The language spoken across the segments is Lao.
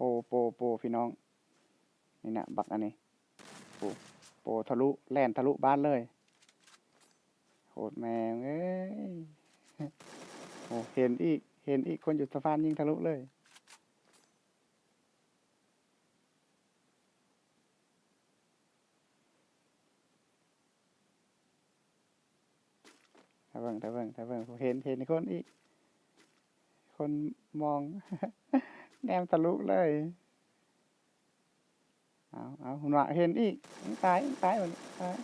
ໂປ ໂປ ໂປ ພີ່ນ້ອງ ນີ້ນະ ບັກອັນນີ້ ໂປ ໂປທະລຸ ແລ່ນທະລຸບ້ານເລີຍ ໂຄດແມ່ງເອີຍ ໂອ້ ເຫັນອີກ ເຫັນອີກ ຄົນຢູ່ສະພານຍິງທະລຸເລີຍ. ຖ້າເບິ່ງ ຖ້າເບິ່ງ ຖ້າເບິ່ງ ເຫັນ ເຫັນຄົນອີກ ຄົນມອງ ແນມທະລຸເລີຍ ເອົາ ເອົາ ຫຸນວ່າເຫັນອີກ ຕາຍ ຕາຍ ຕາຍ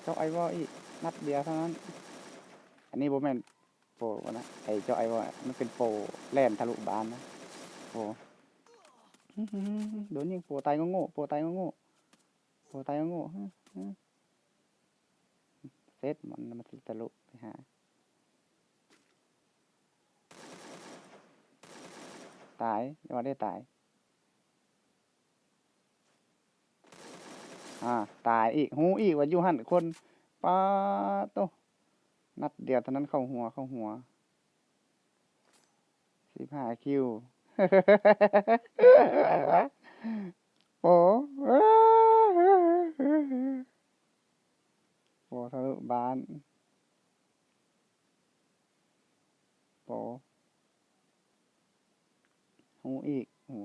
ເຈາະໄອວໍອີກ ນັດດຽວເທົ່ານັ້ນ ອັນນີ້ບໍ່ແມ່ນ ໂປນະ ໄອ້ເຈົ້າໄອວໍ ມັນເປັນໂປແລ່ນທະລຸບ້ານນະ ໂປ ໂດນຍິງ ໂປຕາຍໂງ່ໆ ໂປຕາຍໂງ່ໆ ໂປຕາຍໂງ່ໆ ເສັດ ມັນ ມັນຊິທະລຸໄປຫາ ຕາຍ ຍັງວ່າໄດ້ຕາຍ. ອາ ຕາຍອີກ ຮູ້ອີກວ່າຢູ່ຫັ້ນຄົນ ປາໂຕ ນັດດຽວເທົ່ານັ້ນ ເຂົ້າຫົວ ເຂົ້າຫົວ ສິບຫ້າຄິວ ໂອ້ ໂປທະລຸບ້ານ. ໂປ ຮູ້ອີກ ໂອ້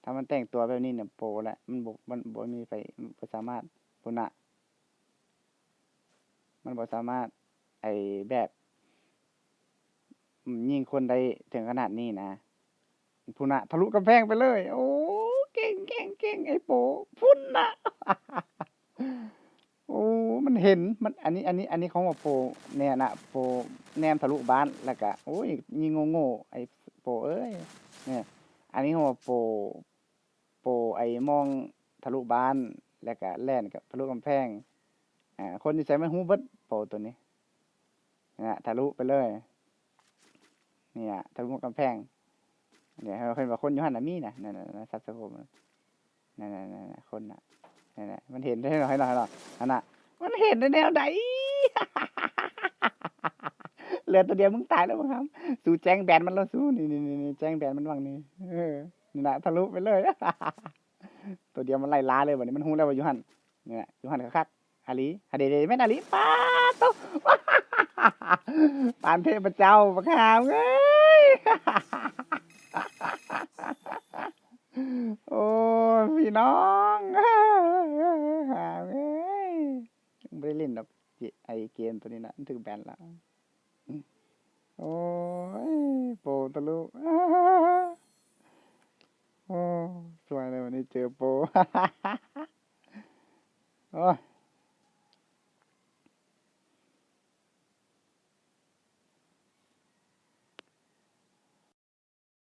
ຖ້າມັນແຕ່ງຕົວແບບນີ້ນະ ໂປແຫຼະ ມັນບໍ່ ມັນບໍ່ມີໃຜ ບໍ່ສາມາດ ພຸ້ນນະ ມັນບໍ່ສາມາດ ໄອ້ແບບ ຍິງຄົນໄດ້ເຖິງຂະໜາດນີ້ນະ. ພຸ້ນນະ ທະລຸກຳແພງໄປເລີຍ ໂອ້ ເກັ່ງ ເກັ່ງ ເກັ່ງ ໄອ້ໂປ ພຸ້ນນະ ໂອ້ ມັນເຫັນ ມັນ ອັນນີ້ ອັນນີ້ ອັນນີ້ເຂົາວ່າໂປ ແນມນະ ໂປແນມທະລຸບ້ານ ແລ້ວກະ ໂອ້ຍ ຍິງໂງ່ໆ ໄອ້ໂປເອີຍ ນີ້ ອັນນີ້ເຂົາວ່າໂປ ໂປໄອ້ມອງທະລຸບ້ານ ແລ້ວກະແລ່ນກະທະລຸກຳແພງ ອາ ຄົນຢູ່ໃສມັນຮູ້ເບິດ ໂປໂຕນີ້. ນະ ທະລຸໄປເລີຍ ນີ້ນະ ທະລຸກຳແພງ ນີ້ ເພິ່ນວ່າຄົນຢູ່ຫັ້ນນະມີນະ ນັ້ນໆ ສັດສະໂຄບ ນັ້ນໆໆ ຄົນນະ ນັ້ນນະ ມັນເຫັນ ເຫັນ ເຫັນ ເຫັນ ຫັ້ນນະ ມັນເຫັນໄດ້ແນວໃດ ເຫຼືອຕົວດຽວ ມຶງຕາຍແລ້ວບັກຫຳ ສູ້ແຈ້ງແບນມັນໂລດ ສູ້ ນີ້ໆໆ ແຈ້ງແບນມັນຫວ່າງນີ້ ເອີ ນີ້ນະ ທະລຸໄປເລີຍ ຕົວດຽວມັນໄລ່ລ່າເລີຍ ບັດນີ້ມັນຮູ້ແລ້ວວ່າຢູ່ຫັ້ນ ນີ້ນະ ຢູ່ຫັ້ນຄັກໆ ອາລີ ຫາເດ ເດ ແມ່ນອາລີ ປາດໂຕ ປານເທບພະເຈົ້າ ບັກຫາມເອີຍ ໂອ້ຍ ພີ່ນ້ອງ ຫາມເອີຍ ບໍ່ໄດ້ຫຼິ້ນດອກ ໄອ້ເກມໂຕນີ້ນະ ມັນຖືກແບນແລ້ວ. ໂອ້ຍ ໂປທະລຸ ໂອ້ ສວຍເລີຍ ວັນນີ້ເຈີໂປ ໂອ້ຍ